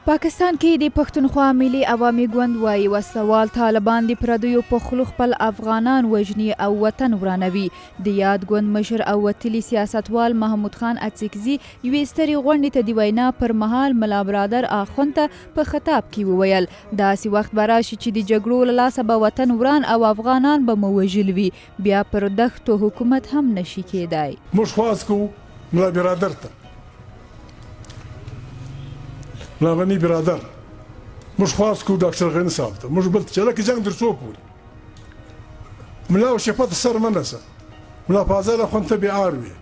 پاکستان کې د پښتونخوا ملي عوامي ګوند وايي، وسله وال طالبان د پردیو په خوله خپل افغانان وژني او وطن ورانوي. د یاد ګوند مشر او وتلي سیاستوال محمود خان اڅکزي یوې سترې غونډې ته د وینا پر مهال ملابرادر اخوند ته په خطاب کې وویل، داسې وخت به راشي چې د جګړو له لاسه به وطن وران او افغانان به مو وژل وي، بیا پر دښتو حکومت هم نه شي کېدای. موږ خواست کوو ملا برادر ته، ملا غني برادر، موږ خواست کوو ډاکټر غني صاحب ته، موږ بل ته چې لکه جنګ در څو پورې ملا او شفت سر مه نسه، ملا فاضل اخوند ته بې آر وې،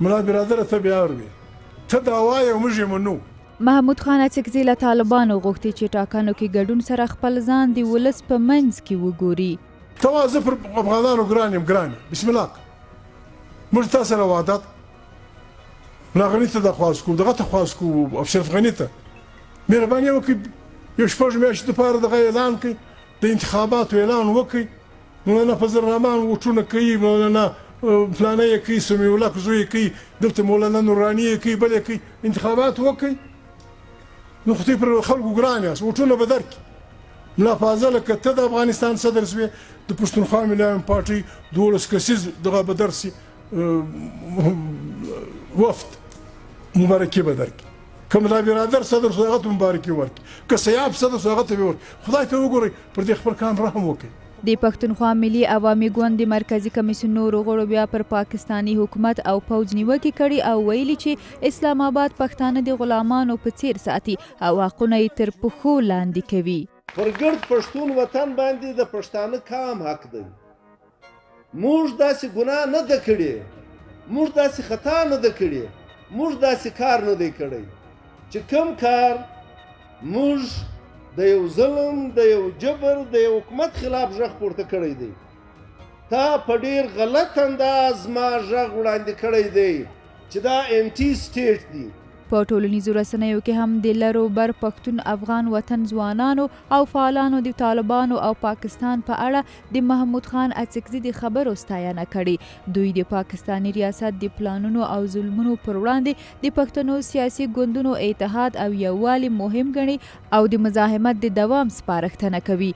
ملا برادر ته بې آر وې، ته دا وایې او موږ یې منو. محمود خان اڅکزي له طالبانو غوښتي چې ټاکنو کې ګډون سره خپل ځان د ولس په منځ کې وګوري. ته وا زه پر افغانانو ګران یم، ګران یم، بسم الله که موږ تا سره وعده ده، ملا غني ته دا خواست کوو، دغه ته خواست کوو، اشرف غني ته مهرباني وکړئ یو شپږ میاشتې لپاره دغه اعلان کړئ، د انتخاباتو اعلان وکړئ. مولانا فضل الرحمن ووټونه کوي، مولانا فلانی یې کوي، سمیع الحق زوی یې کوي، دلته مولانا نوراني یې کوي، بل یې کوي، انتخابات وکړئ. نو خو پر خلکو ګران یاست، ووټونه به درکړي. ملا فاضله که ته د افغانستان صدر سوې، د پښتونخوا ملي عوامي پارټۍ 12 کسیز دغه به درسي وفد مبارکي به درکړي. که ملا برادر صدر سو هغه ته مبارکي ورکړي، که سیاف صدر سو هغه ته به ورکړي. خدای ته وګورئ، پر دې خپل کام رحم وکړئ. د پښتونخوا ملي عوامي ګوند د مرکزي کمیسیون نورو غړو بیا پر پاکستاني حکومت او پوځ نیوکې کړي او ویلي چې اسلام اباد پښتانه د غلامانو په څېر ساتي او حقونه یې تر پښو لاندې کوي. پر ګرد پښتون وطن باندې د پښتانه کام حق دی. موږ داسې ګناه نه ده کړې، موږ داسې خطا نه ده کړې، موږ داسې کار نه دی کړی چې کوم کار موږ د یو ظلم، د یو جبر، د یو حکومت خلاف غږ پورته کړی دی. تا په ډیر غلط انداز زما غږ وړاندې کړی دی چې دا انټي سټیټ دی. په ټولنیزو رسنیو کې هم د لر و بر پښتون افغان وطن ځوانانو او فعالانو د طالبانو او پاکستان په اړه د محمود خان اڅکزي د خبرو ستاینه کړې. دوی د پاکستاني ریاست د پلانونو او ظلمونو پر وړاندې د پښتنو سیاسي ګوندونو اتحاد او یووالی مهم ګڼي او د مزاحمت د دوام سپارښتنه کوي.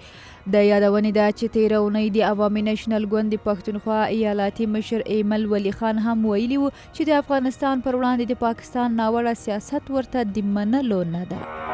د یادونې ده چې تېره اونۍ د عوامي نېشنل ګوند د پښتونخوا ایالاتي مشر ایمل ولي خان هم ویلي وو چې د افغانستان پر وړاندې د پاکستان ناوړه سیاست ورته د منلو نه ده.